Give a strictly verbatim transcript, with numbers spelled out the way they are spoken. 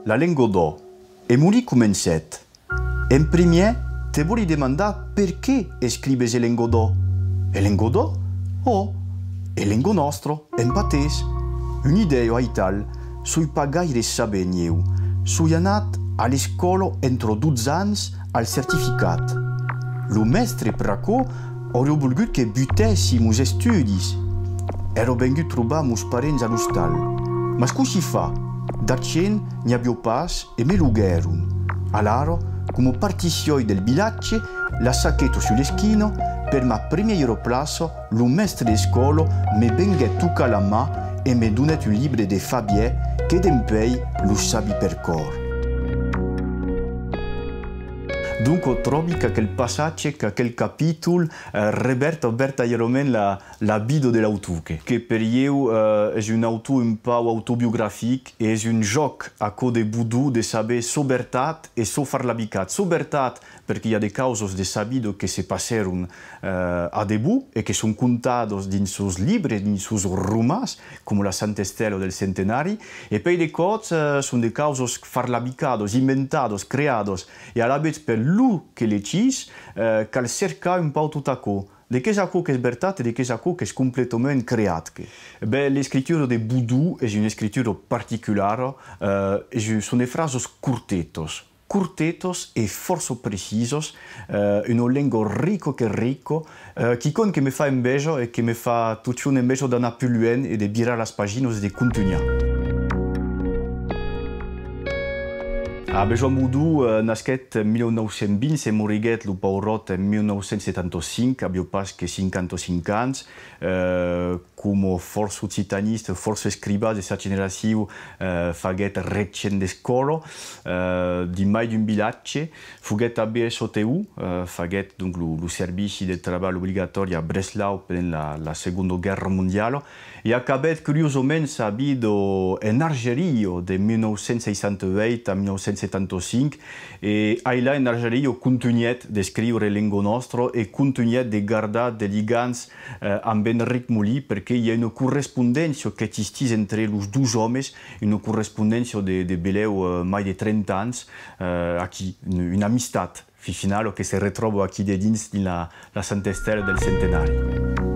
La lenga d'òc. E Molí comencèt. En primièr, te vòli demandar perqué escrives en lenga d'òc? En lenga d'òc? Ò, en lenga nòstra, en patés. Una idèa aital, soi pas gaire sabent ieu. Soi anat a l'escòla entre dotze ans al certificat. Lo mèstre, pr'aquò, auriá volgut que butèssi mos estudis. Èra vengut trobar mos parents a l'ostal. Mas cossí far? D'argent n'i aviá pas e me loguèron. Alara, coma partissiái del vilatge, la saqueta sus l'esquina, per ma primièira plaça, lo mèstre d'escòla me venguèt tocar la man e me donèt un libre de Fabièr que dempuèi lo sabi per còr. Donc, tròbi qu'aquel passatge, qu'aquel capítol, eh, revèrta vertadièrament la, la vida de l'autor, que, que per ieu, eh, es un autor un pauc autobiografic, e es un jòc, aquò de Bodon, de saber çò vertat e çò farlabicat. Çò vertat, perque i a de causas de sa vida que se passèron, eh, a debon e que son contadas dins sos libres, dins sos romans, coma La Santa Estèla del Centenari, e puèi de còps, eh, son de causas farlabicadas, inventadas, creadas, e alavetz per lo que legís, eh, cal cercar un pauc tot aquò. De qu'es aquò qu'es vertat e de qu'es aquò qu'es completament creat, que? Ben, l'escritura de Bodon es una escritura particulara, eh, es un, son de frasas cortetas, cortetas e fòrça precisas, eh, una lenga rica que rica, eh, quicòm que me fa enveja e que me fa totjorn enveja d'anar pus luènh e de virar las paginas e de contunhar. Ah, ben, Joan Bodon, eh, nasquèt en mil nòu cents vint e moriguèt, lo pauròt, en mil nòu cents setanta cinc, aviá pas que cinquanta cinc ans. Eh, coma fòrça occitanistas, fòrça escrivans de sa generacion, eh, faguèt regent d'escòla, eh, dins mai d'un vilatge. Foguèt tanben S O T U, eh, faguèt donc lo, lo servici de trabalh obligatòri a Breslau pendent la, la Segonda Guèrra Mondiala. E acabèt curiosament sa vida en Argeria de mil nòu cents seissanta uèit a mil nòu cents setanta cinc, e ailà en Argeria contunhèt d'escriure lenga nòstra e contunhèt de gardar de ligams, eh, amb Enric Molí, perque i a una correspondéncia qu'existís entre los dos òmes, una correspondéncia de, de belèu, eh, mai de trenta ans, eh, aquí, una, una amistat. Fin finala que se retròba aquí dedins dins la, la Santa Estèla del Centenari.